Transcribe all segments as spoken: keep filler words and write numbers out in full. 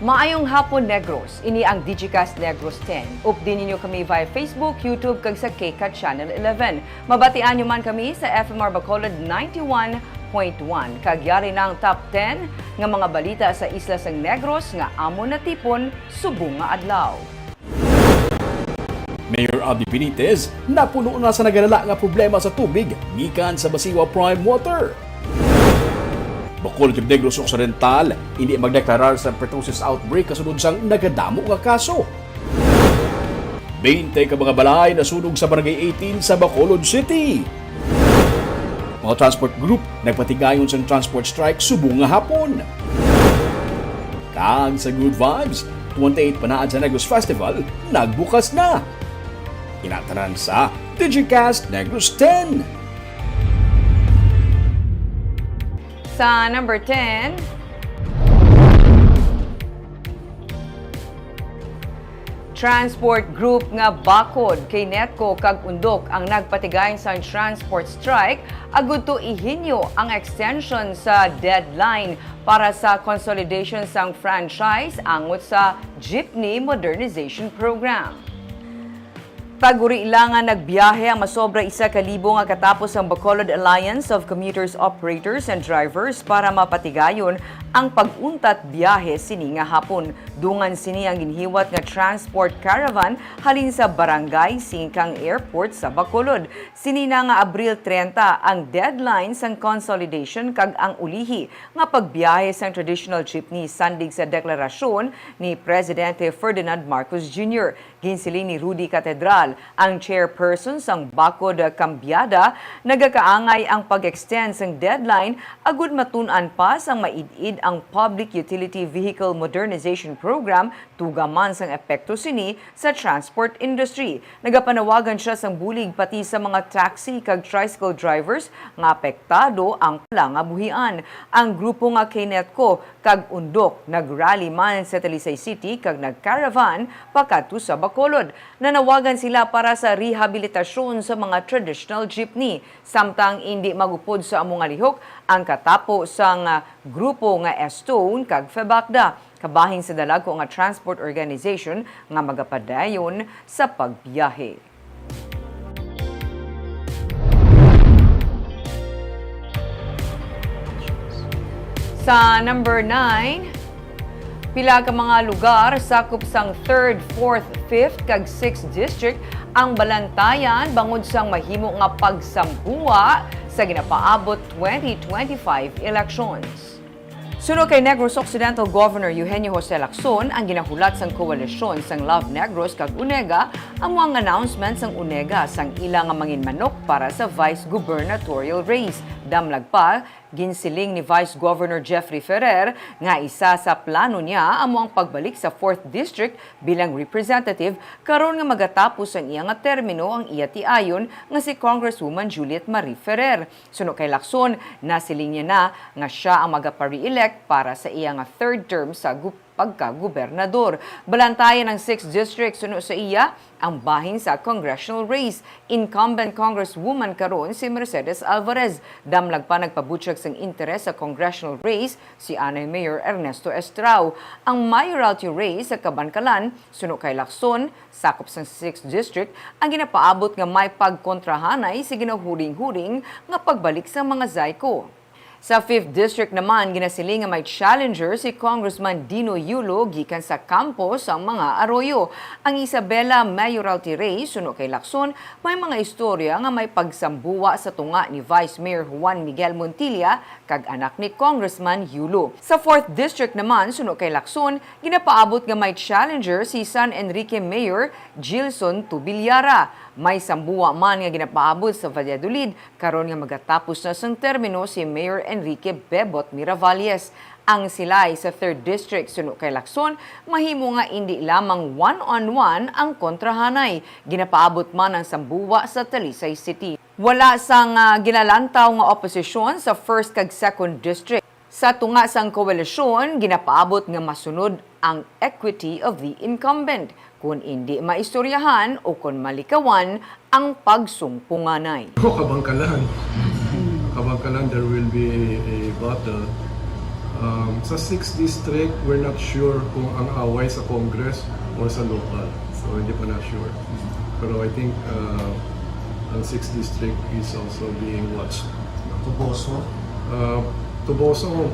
Maayong hapon, Negros. Ini ang Digicast Negros ten. Updi ninyo kami via Facebook, YouTube, kag sa K cat Channel eleven. Mabatian nyo man kami sa F M R Bacolod ninety-one point one. Kag yari na ang top ten nga mga balita sa isla sang Negros nga amon natipon subong nga adlaw. Mayor Abby Benitez napuno na sa nagalala nga problema sa tubig gikan sa Basiwa Prime Water. Bacolod kag Negros Occidental hindi magdeklarar sa pertussis outbreak kasunod sang nagadamo nga kaso. Twenty ka mga balay nasunog sa Barangay eighteen sa Bacolod City. Mga transport group nagpatigayon sang transport strike subong nga hapon. Kag sa Good Vibes, twenty-eight Panaad sa Negros Festival nagbukas na. Inatanan sa Digicast Negros ten. Sa number ten, transport group nga bakod kay Netco kag Undok ang nagpatigayon sang transport strike agud to ihinyo ang extension sa deadline para sa consolidation sang franchise angot sa Jeepney Modernization Program. Pag-uri lang nga nagbiyahe ang masobra isa ka libo nga katapos ang Bacolod Alliance of Commuters Operators and Drivers para mapatigayon ang pag-untat biyahe sini nga hapon. Dungan sini ang ginhiwat nga transport caravan halin sa Barangay Singkang Airport sa Bacolod. Sini na nga Abril treinta ang deadline sang consolidation kag ang ulihi nga pagbiyahe sang traditional jeepney sandig sa deklarasyon ni Presidente Ferdinand Marcos Junior. Ginsiling ni Rudy Catedral, ang chairperson sang Bakod Kambyada, nagakaangay ang pag-extend sang deadline agud matun-an pa sang maid-id ang Public Utility Vehicle Modernization Program, tuga man sang epekto sini sa transport industry. Nagapanawagan sia sang bulig pati sa mga taxi kag tricycle drivers nga apektado ang kalangabuhian. Ang grupo nga K Netco kag Undok nag-rally man sa Talisay City kag nag-caravan pakadto sa Bacolod. Nanawagan sila para sa rehabilitasyon sa mga traditional jeepney, samtang indi magupod sa amo nga lihok ang katapo sang, ah, grupo nga Estone kag Febacda. Kabahin sa dalagko nga transport organization nga magapadayon sa pagbiyahe. Sa number nine, pila ka mga lugar sakop sang third, fourth, fifth, kag sixth district ang balantayan bangod sang mahimo nga pagsambuwa sa ginapaabot twenty twenty-five elections. Suno kay Negros Occidental Governor Eugenio Jose Lacson, ang ginahulat sang koalisyon sang Love Negros kag UNEGA amo ang announcement sang UNEGA sang ila nga manginmanok para sa vice gubernatorial race. Damlag pa, ginsiling ni Vice Governor Jeffrey Ferrer nga isa sa plano niya amo ang pagbalik sa fourth District bilang representative karon nga magatapos ang iya nga termino ang iya tiayon nga si Congresswoman Juliet Marie Ferrer. Suno kay Lacson, nasiling niya na nga sia ang magapa-re-elect para sa iya nga third term sa gu-, pagkagobernador. Balantayan ang sixth District suno sa iya ang bahin sa congressional race. Incumbent Congresswoman karon si Mercedes Alvarez. Damlag pa nagpabutyag sang interes sa congressional race si anay Mayor Ernesto Estrao. Ang mayoralty race sa Kabankalan, suno kay Lacson, sakop sang sixth District, ang ginapaabot nga may pagkontrahanay sa ginahuring-huring nga pagbalik sang mga Zyco. Sa fifth District naman, ginasiling nga may challenger si Congressman Dino Yulo gikan sa kampo sang mga Arroyo. Ang Isabela mayoralty race, suno kay Lacson, may mga istorya nga may pagsambuwa sa tunga ni Vice Mayor Juan Miguel Montilla kag anak ni Congressman Yulo. Sa fourth District naman, suno kay Lacson, ginapaabot nga may challenger si San Enrique Mayor Gilson Tubillara. May sambuwa man nga ginapaabot sa Valladolid karon nga magatapos na sang termino si Mayor Enrique Bebot Miravalles. Ang silay sa third District, suno kay Lacson, mahimo nga indi lamang one-on-one ang kontrahanay. Ginapaabot man ang sambuwa sa Talisay City. Wala sang, ah, ginalantaw nga oposisyon sa first kag second district. Sa tunga sang koalisyon, ginapaabot nga masunod ang equity of the incumbent, kon indi maistoryahan o kon malikawan ang pagsungpunganay. Ko, Kabangkalan. Kabangkalan, there will be a battle. Um, sa sixth District, we're not sure kung ang away sa Congress or sa local. So, hindi pa na sure. Pero I think uh, ang sixth District is also being watched. Toboso? Uh, Toboso,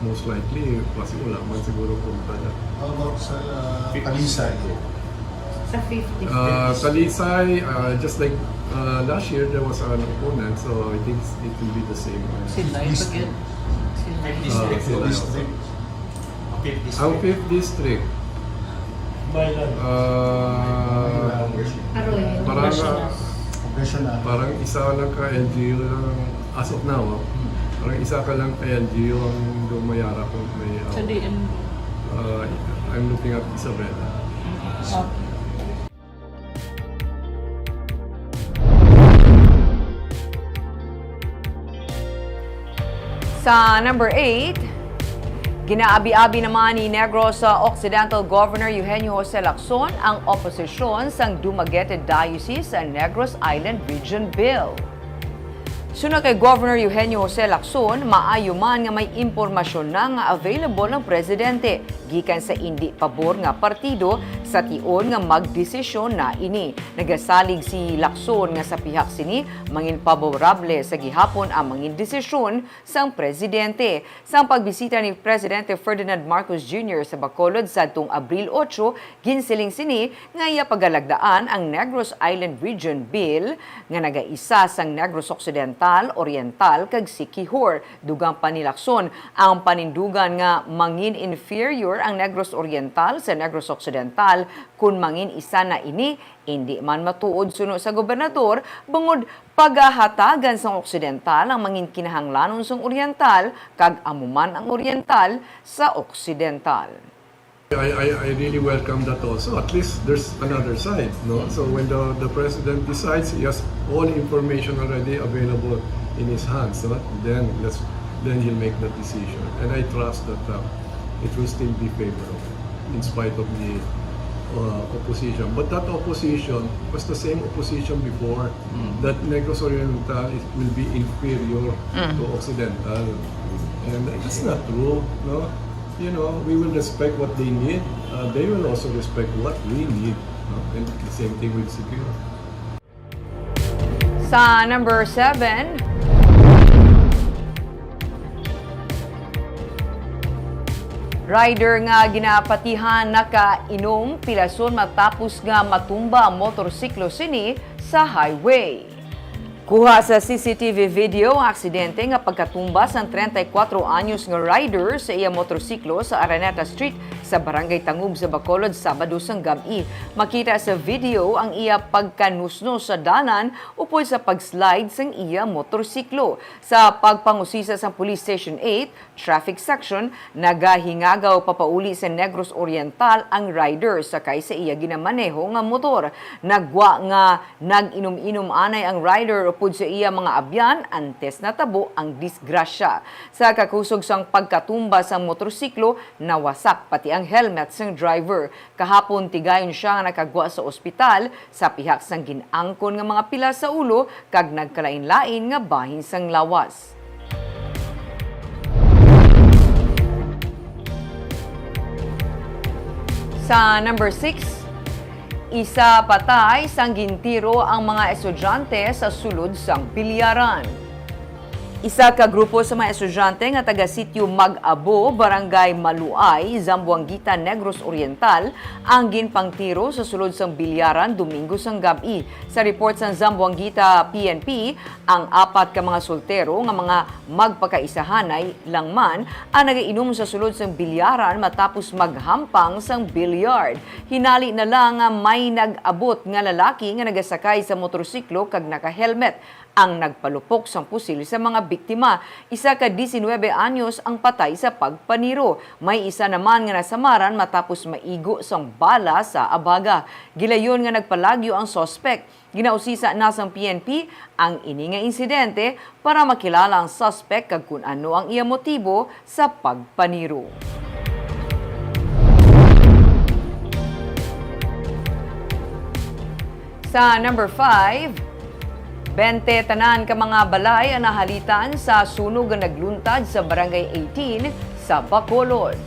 most likely, kasi wala man siguro kung talaga. How about sa uh, Talisay? Sa fifth Uh, district. Talisay, uh, just like uh, last year, there was an opponent, so I think it will be the same. Si Light again. Si Light. Ah, sila. District. Ang fifth District, Bayan. uh, Arroyo. Parang, National. Congressional. Parang isa lang ka L G U lang as of now. Ah. Parang isa ka lang ka L G U ang dumayara kung may... Sa D M. Uh, I'm looking at Isabela. Okay. Sa number eight, ginaabi-abi naman ni Negros Occidental Governor Eugenio Jose Lacson ang oposisyon sang Dumaguete Diocese Negros Island Region Bill. Suno kay Governor Eugenio Jose Lacson, maayo man nga may impormasyon na nga available ang presidente gikan sa indi pabor nga partido sa tion nga magdesisyon na ini. Nagasalig si Lacson nga sa pihak sini, mangin paborable sa gihapon ang mangin desisyon sang presidente. Sang pagbisita ni Presidente Ferdinand Marcos Junior sa Bacolod sadtong Abril otso, ginsiling sini nga iya pagalagdaan ang Negros Island Region Bill nga nagaisa sang Negros Occidental, Oriental, kag Siquijor. Dugang pa ni Lacson, ang panindugan nga mangin inferior ang Negros Oriental sa Negros Occidental kon mangin isa na ini, indi man matuod suno sa gobernador, bangod pagahatagan sang Occidental ang mangin kinahanglanon sang Oriental, kag amo man ang Oriental sa Occidental. I, I, I really welcome that also. At least there's another side, no? So when the, the president decides, he has all information already available in his hands, no? Then let's then he'll make that decision. And I trust that uh, it will still be favorable in spite of the uh, opposition. But that opposition was the same opposition before, that Negros Oriental is, will be inferior to Occidental. And that's not true, no? You know, we will respect what they need. Uh, they will also respect what we need. No? And the same thing with Siquijor. Sa number seven, rider nga ginapatihan nakainom pilason matapos nga matumba ang motorsiklo sini sa highway. Kuha sa C C T V video ang aksidente nga pagkatumba sang treinta y cuatro anyos nga rider sa iya motorsiklo sa Araneta Street sa Barangay Tangub sa Bacolod, Sabado sang gab-i. Makita sa video ang iya pagkanusnos sa dalan upod sa pag-slide sang iya motorsiklo. Sa pagpangusisa sang Police Station eight, Traffic Section, nagahingagaw papauli sa Negros Oriental ang rider sakay sa iya ginamaneho nga motor. Nagwa nga nag-inom-inom anay ang rider upod sa iya mga abyan antes natabo ang disgrasya. Sa kakusog sang pagkatumba sang motorsiklo, nawasak pati ang helmet sang driver. Kahapon, tigayon sia nga nakagwa sa ospital sa pihak sang gin-angkon nga mga pilas sa ulo kag nagkalain-lain nga bahin sang lawas. Sa number six, isa patay sang gintiro ang mga estudyante sa sulod sang bilyaran. Isa ka grupo sa mga estudyante nga taga Sitio Mag-abo, Barangay Maluay, Zamboanguita, Negros Oriental, ang ginpangtiro sa sulod sang bilyaran Domingo sang gab-i. Sa report sang Zamboanguita P N P, ang apat ka mga soltero nga mga magpakaisahanay lang man ang nagainom sa sulod sang bilyaran matapos maghampang sang billiard. Hinali na lang nga may nag-abot nga lalaki nga nagasakay sa motorsiklo kag naka-helmet ang nagpalupok sang pusil sa mga biktima. Isa ka diecinuebe anyos ang patay sa pagpaniro. May isa naman nga nasamaran matapos maigo sang bala sa abaga. Gilayon nga nagpalagyo ang suspek. Ginausisa na sang P N P ang ini nga insidente para makilala ang suspek kag kun ano ang iya motibo sa pagpaniro. Sa number five, bente tanan ka mga balay ang nahalitan sa sunog nga nagluntad sa Barangay eighteen sa Bacolod.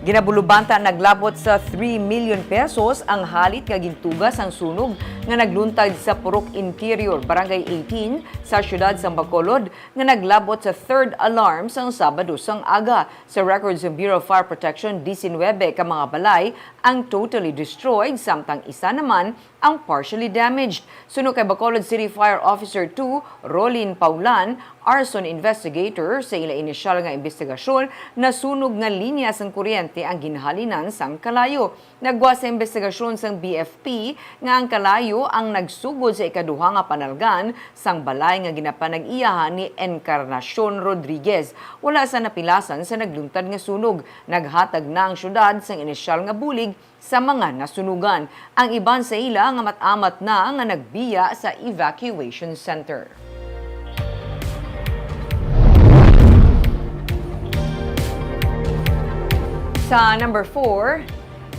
Ginabulubanta naglabot sa three million pesos ang halit nga gintuga sang sunog nga nagluntad sa Purok Interior, Barangay eighteen, sa siyudad sang Bacolod, nga naglabot sa third alarm sang Sabado sang aga. Sa records sang Bureau of Fire Protection, diecinuebe ka mga balay ang totally destroyed, samtang isa naman ang partially damaged. Suno kay Bacolod City Fire Officer two, Rolin Paulan, arson investigator, sa ila inisyal nga imbestigasyon, nasunog nga linya sang kuryente ang ginhalinan sang kalayo. Nagwa sa imbestigasyon sang B F P nga ang kalayo ang nagsugod sa ikaduha nga panalgan sang balay nga ginapanag-iyahan ni Encarnacion Rodriguez. Wala sa napilasan sa nagluntad nga sunog. Naghatag na ang syudad sang inisyal nga bulig sa mga nasunugan. Ang iban sa ila nga mat-amat na nga nagbiya sa evacuation center. Sa number four,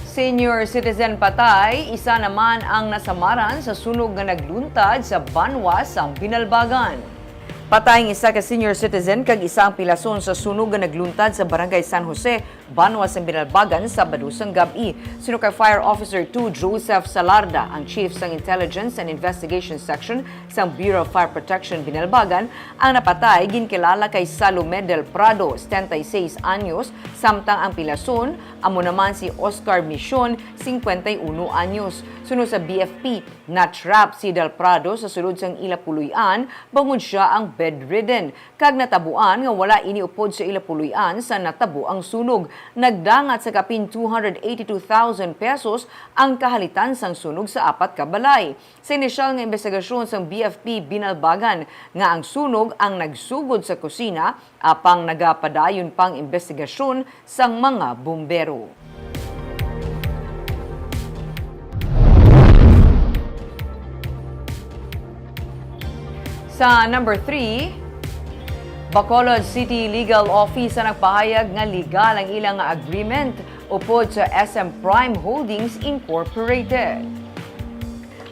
senior citizen patay, isa naman ang nasamaran sa sunog nga nagluntad sa Banwa sang Binalbagan. Patay ang isa ka senior citizen kag isa ang pilason sa sunog nga nagluntad sa Barangay San Jose, Banwa sang Binalbagan, Sabado sang gab-i. Suno kay Fire Officer two Joseph Salarda, ang Chief sang Intelligence and Investigation Section sang Bureau of Fire Protection Binalbagan, ang napatay ginkilala kay Salome Del Prado, setenta y seis anyos, samtang ang pilason amo naman si Oscar Mission, cincuenta y uno anyos. Suno sa B F P, na-trap si Del Prado sa sulod sang ila puloy-an bangod sia ang bedridden, kag natabuan nga wala ini upod sa ila puloy-an sa natabo ang sunog. Nagdangat sa kapin two hundred eighty-two thousand pesos ang kahalitan sang sunog sa apat ka balay. Sa inisyal nga imbestigasyon sang B F P Binalbagan nga ang sunog ang nagsugod sa kusina, apang nagapadayon pang imbestigasyon sang mga bumbero. Sa number three, Bacolod City Legal Office ang nagpahayag nga legal ang ilang agreement upod sa S M Prime Holdings Incorporated.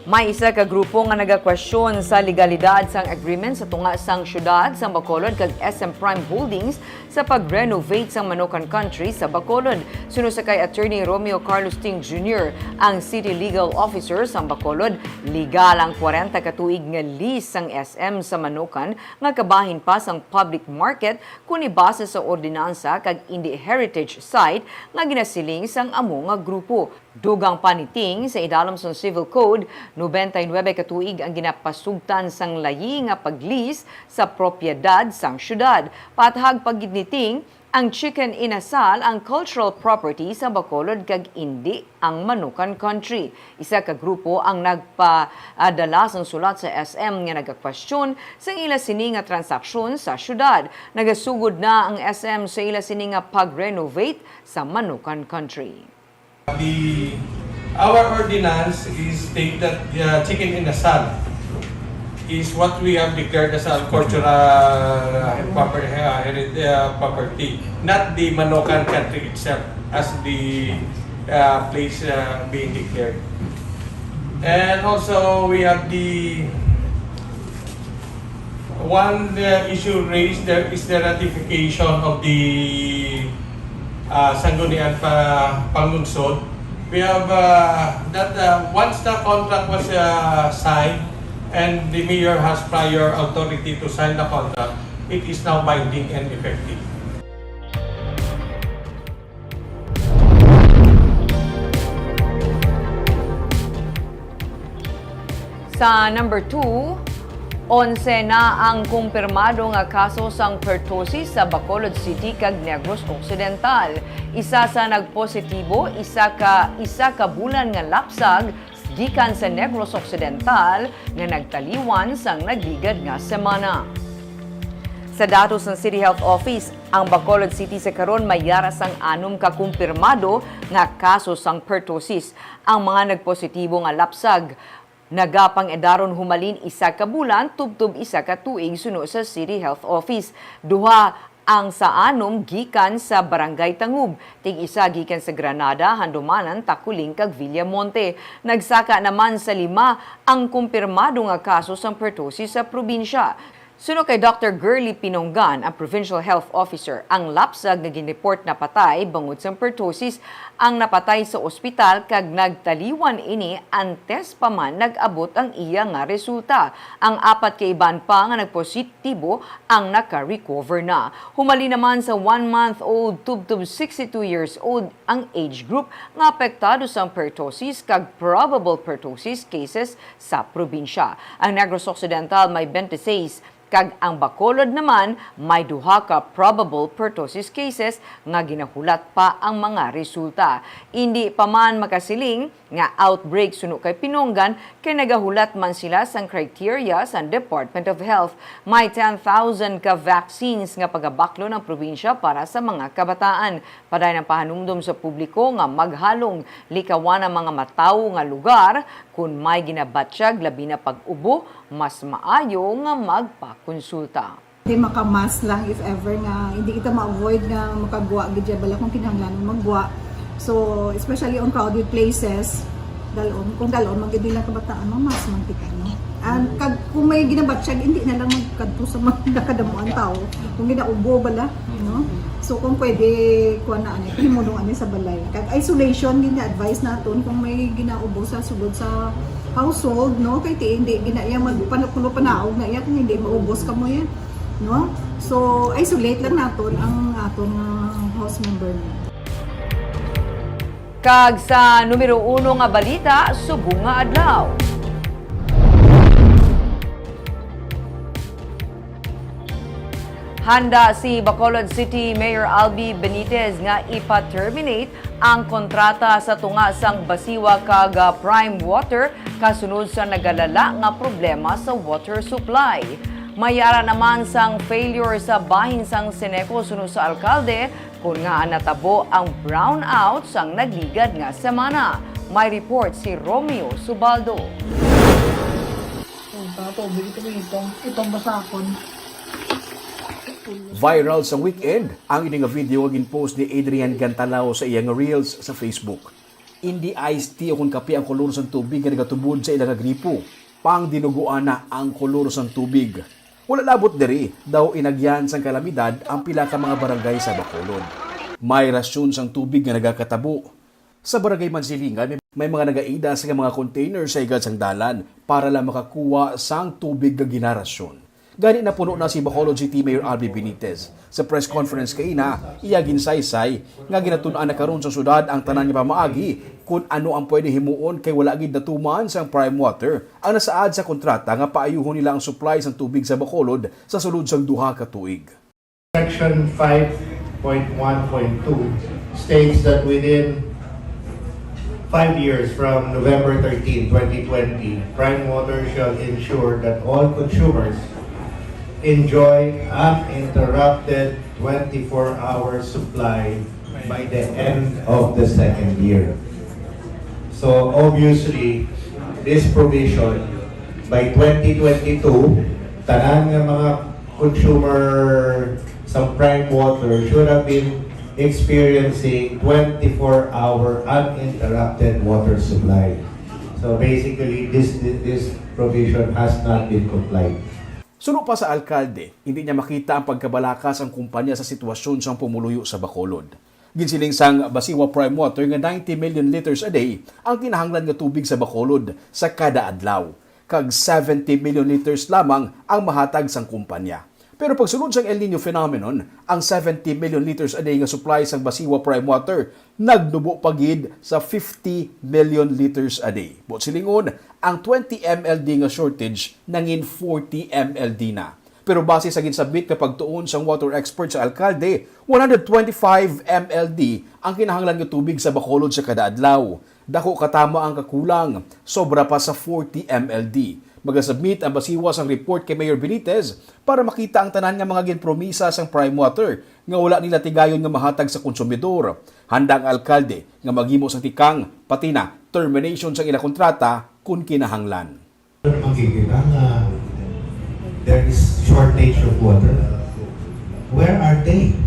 May isa ka grupo nga nagakwestiyon sa legalidad sang agreement sa tunga sang siyudad sang Bacolod kag S M Prime Holdings sa pag-renovate sang Manokan Country sa Bacolod. Suno sa kay Attorney Romeo Carlos Ting Junior, ang City Legal Officer sang Bacolod, legal ang kwarenta ka tuig nga lease sang S M sa Manokan nga kabahin pa sang public market kon ibase sa ordinansa kag indi heritage site nga ginasiling sang amo nga grupo. Dugang pa ni Ting, sa idalom sang Civil Code, nobenta y nuebe ka tuig ang ginapasugtan sang layi nga pag-lease sa propiedad sang siyudad. Paathag pa gid ni Ting, ang Chicken Inasal ang cultural property sa Bacolod kag indi ang Manokan Country. Isa ka grupo ang nagpadala sang sulat sa S M nga nagakwestiyon sa ila sini nga transaksyon sa siyudad. Nagasugod na ang S M sa ila sini nga pag-renovate sa Manokan Country. The, our ordinance is state that, uh, Chicken Inasal is what we have declared as our cultural, uh, proper-, uh, heri-, uh, property, not the Manokan Country itself as the, uh, place, uh, being declared. And also, we have the One, uh, issue raised there is the ratification of the, uh, Sangguniang pa-, Panlungsod. We have, uh, that, uh, once the contract was, uh, signed and the mayor has prior authority to sign the contract, it is now binding and effective. Sa number two, onse na ang kumpirmado nga kaso sang pertussis sa Bacolod City kag Negros Occidental. Isa sa nagpositibo, isa ka, isa ka bulan nga lapsag gikan sa Negros Occidental nga nagtaliwan sang nagligad nga semana. Sa datos sang City Health Office, ang Bacolod City sa karon may yara sang anom ka kumpirmado nga kaso sang pertussis. Ang mga nagpositibo nga lapsag nagapang-edaron humalin isa ka bulan tubtob isa ka tuig suno sa City Health Office. Duha ang sa anom gikan sa Barangay Tangub, tig-isa gikan sa Granada, Handumanan, Taculing, kag Villamonte. Nagsaka naman sa lima ang kumpirmado nga kaso sang pertussis sa probinsya. Suno kay Doctor Girly Pinonggan, ang Provincial Health Officer, ang lapsag nga ginreport na patay bangod sang pertussis ang napatay sa ospital, kag nagtaliwan ini antes pa man nag-abot ang iya nga resulta. Ang apat ka iban pa nga nagpositibo ang naka-recover na. Humali naman sa one-month-old tubtob sixty-two years old ang age group nga apektado sang pertussis kag probable pertussis cases sa probinsya. Ang Negros Occidental may twenty-six, kag ang Bacolod naman may duha ka probable pertussis cases nga ginahulat pa ang mga resulta. Indi pa man makasiling nga outbreak suno kay Pinonggan, kay nagahulat man sila sang criteria sa Department of Health. May ten thousand ka vaccines nga pagabaklon ang probinsya para sa mga kabataan. Padayon ang pahanumdom sa publiko nga maghalong likawan ang mga matawo nga lugar. Kon may ginabatyag, labi na pag-ubo, mas maayo nga magpakonsulta. Kay maka-mask lang if ever nga hindi kita ma-avoid nga makagwa gid siya bala kung kinahanglan magwa. So, especially on crowded places, dalon, kung dalon man gid nila kabataan, ma-mask man kita, no? And kag, kung may ginabatyag, hindi na lang magkadto sa mga nakadamuan tao kung ginaubo bala, no? So, kung pwede, kuha na ani, himunong ani sa balay. Kag isolation din na advice naton kung may ginaubo sa sulod sa household, no? Kay ti hindi gina iya magpanakulo panaog na iya kung hindi maubos ka mo yan, no? So, isolate lang naton ang aton nga house member. Kag sa numero uno nga balita subong nga adlaw. Handa si Bacolod City Mayor Albi Benitez nga ipa-terminate ang kontrata sa tunga sang Basiwa kag, ah, Prime Water kasunod sa nagalala nga problema sa water supply. May ara naman sang failure sa bahin sang Ceneco suno sa alkalde, kon ngaa natabo ang brownout sang nagligad nga semana. May report si Romeo Subaldo. Itong, itong basakon. Viral sa weekend ang ini nga video nga ginpost ni Adrian Gantalao sa iya nga reels sa Facebook. Indi iced tea o kon kape ang kolor sang tubig nga nagatubod sa ila nga gripo. Pangdinuguan na ang kolor sang tubig. Wala labot diri, daw inagyan sang kalamidad ang pila ka mga barangay sa Bacolod. May rasyon sang tubig nga nagakatabo. Sa Barangay Mansilingan, may, may mga nagaidas nga mga container sa higad sang dalan para lang makakuha sang tubig nga ginarasyon. Gani, napuno na si Bacolod City Mayor Albi Benitez. Sa press conference kaina, iya ginsaysay nga ginatun-an na karon sa syudad ang tanan nga pamaagi kon ano ang pwede himuon kay wala gid natuman sang Prime Water ang nasaad sa kontrata nga paayuhon nila ang supply sang tubig sa Bacolod sa sulod sang duha ka tuig. Section five point one point two states that within five years from November thirteen, twenty twenty, Prime Water shall ensure that all consumers enjoy uninterrupted twenty-four-hour supply by the end of the second year. So obviously, this provision, by twenty twenty-two, tanan nga mga consumer sa Prime Water should have been experiencing twenty-four-hour uninterrupted water supply. So basically, this, this provision has not been complied. Suno pa sa alkalde, hindi niya makita ang pagkabalaka sang kumpanya sa sitwasyon sang pumuluyo sa Bacolod. Ginsiling sang Basiwa Prime Water nga ninety million liters a day ang kinahanglan nga tubig sa Bacolod sa kada adlaw, kag seventy million liters lamang ang mahatag sang kumpanya. Pero pagsulod sang El Niño phenomenon, ang seventy million liters a day nga supply sang Basiwa Prime Water nagnubo pa gid sa fifty million liters a day. Buot silingon, ang twenty M L D nga shortage nangin forty M L D na. Pero base sa ginsabit nga pagtuon sang water expert sa alkalde, one hundred twenty-five M L D ang kinahanglan nga tubig sa Bacolod sa kada adlaw. Dako katama ang kakulang, sobra pa sa forty M L D. Magasubmit ang Basiwa sang report kay Mayor Benitez para makita ang tanan nga mga ginpromisa sang Prime Water nga wala nila tigayon nga mahatag sa konsumidor. Handa ang alkalde nga maghimo sang tikang, pati na termination sang ila kontrata kon kinahanglan. Makikita nga there is shortage of water. Where are they?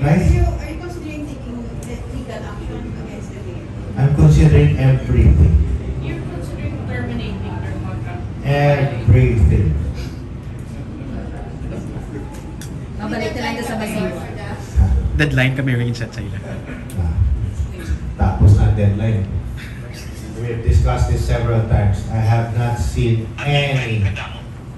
Right? Are you, are you considering taking le-, legal action against the mayor? I'm considering everything. You're considering terminating their contract? Everything. Mabalik na lang ka sa Basiwa. Deadline kami rin set sa ila. Ah. Tapos na ang deadline. We have discussed this several times. I have not seen any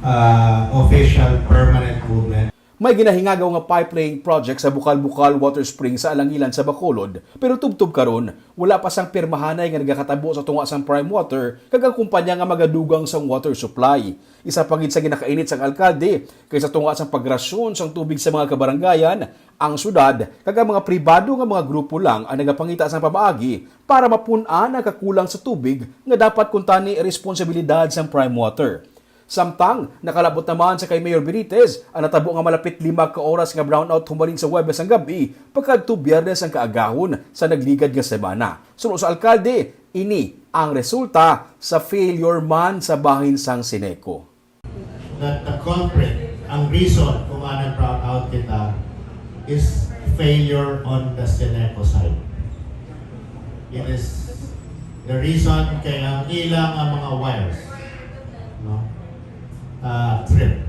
uh, official permanent movement. May ginahingagaw nga pipeline project sa Bukal-Bukal Water Spring sa Alangilan sa Bacolod, pero tubtob karon, wala pa sang pirmahanay nga nagakatabo sa tunga sang Prime Water kag ang kumpanya nga magadugang sang water supply. Isa pa gid sa ginakainit sang alkalde kay sa tunga sang pagrasyon sang tubig sa mga kabaranggayan, ang syudad kag ang mga pribado nga mga grupo lang ang nagapangita sang pamaagi para mapun-an ang kakulang sa tubig nga dapat kuntani responsibilidad sang Prime Water. Samtang nakalabot naman sa kay Mayor Benitez ang natabo nga malapit lima ka oras nga brownout humalin sa Huwebes ang gab-i pagkadto Biyernes ang kaagahon sa nagligad nga semana. Suno sa alkalde, ini ang resulta sa failure man sa bahin sang Sineco. That the culprit, ang reason kung ano brownout kita is failure on the Sineco side. It is the reason kay ang ila nga mga wires, no? Uh, trip.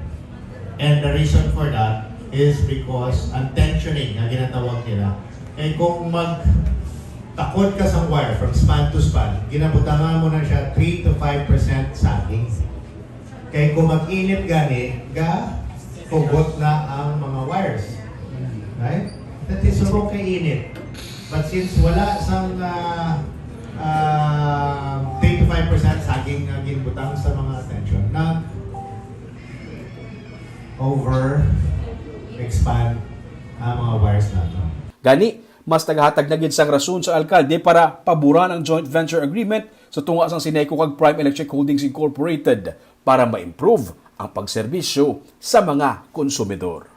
And the reason for that is because ang tensioning nga ginatawag nila, kay kung mag takod ka sa wire from span to span, ginabutangan mo na siya three to five percent saging. Kay kung mag-init gani, ga hugot na ang mga wires. Right? That is so kay init. But since wala sang uh, uh, three to five percent saging nga ginbutang sa mga attention, nag over expand ang mga wires nato. Gani, mas nagahatag na gid sang rason sa alkalde para paboran ang joint venture agreement sa tunga sang Sineco kag Prime Electric Holdings Incorporated para ma-improve ang pagserbisyo sa mga konsumidor.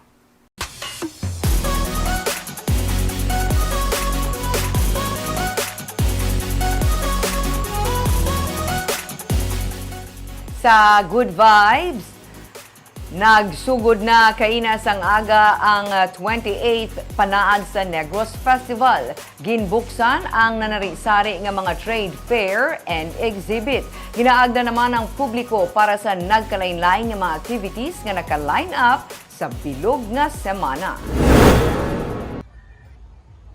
Sa Good Vibes, nagsugod na kaina sang aga ang twenty-eighth Panaad sa Negros Festival. Ginbuksan ang nanari-sari nga mga trade fair and exhibit. Ginaagda naman ang publiko para sa nagkalain-lain nga mga activities nga naka-line up sa bilog nga semana.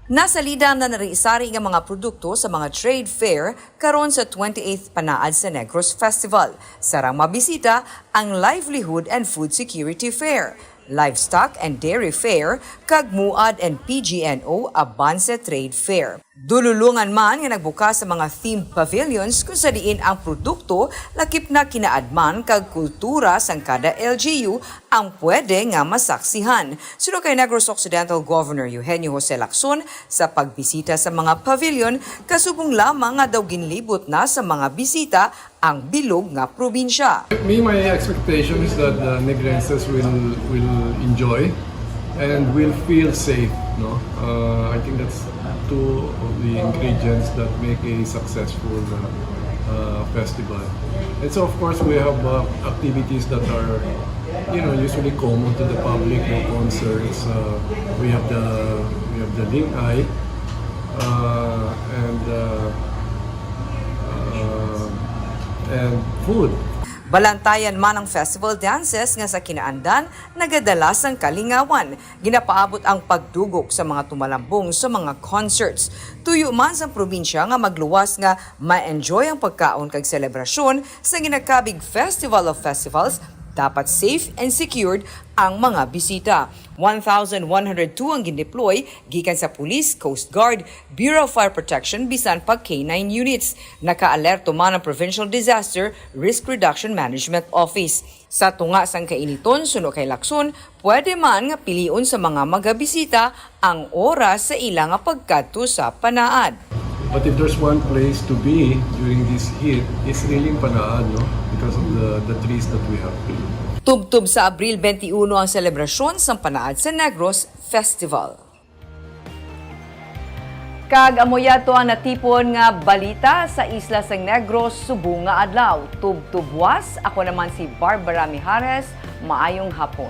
Nasalida ang nanari-sari nga mga produkto sa mga trade fair karon sa twenty-eighth Panaad sa Negros Festival. Sarang mabisita ang Livelihood and Food Security Fair, Livestock and Dairy Fair, kag MUAD and P G N O Abanse Trade Fair. Dululongan man nga nagbukas sa mga themed pavilions kung sa diin ang produkto lakip na kinaadman kag kultura sang kada L G U ang pwede nga masaksihan. Suno kay Negros Occidental Governor Eugenio Jose Lacson, sa pagbisita sa mga pavilion, kasubong lamang nga daw ginlibot na sa mga bisita ang bilog nga probinsya. Me, my expectation is that the Negrenses will will enjoy and will feel safe. No, uh, I think that's two of the ingredients that make a successful uh, uh, festival. And so, of course, we have uh, activities that are you know usually common to the public, no, concerts. Uh, we have the we have the Lingay uh, and uh, uh, and food. Balantayan man ang festival dances nga sa kinaandan nagadala sang kalingawan. Ginapaabot ang pagdugok sa mga tumalambong sa mga concerts. Tuyo man sang probinsya nga magluwas nga ma-enjoy ang pagkaon kag selebrasyon sa ginakabig Festival of Festivals, dapat safe and secured ang mga bisita. One thousand one hundred two ang gindeploy gikan sa police, Coast Guard, Bureau of Fire Protection, bisan pa K nine units. Nakaalerto man ang Provincial Disaster Risk Reduction Management Office. Sa tunga sang kainiton, suno kay Lacson, pwede man nga pilion sa mga magabisita ang oras sa ila nga pagkadto sa panaad. But if there's one place to be during this heat, it's really in Panaad, no? Because of the, the trees that we have. Tubtob sa Abril twenty-one ang selebrasyon sang Panaad sa Negros Festival. Kag amo yadto ang natipon nga balita sa isla sang Negros subong nga adlaw. Tubtob buwas, ako naman si Barbara Mijares. Maayong hapon.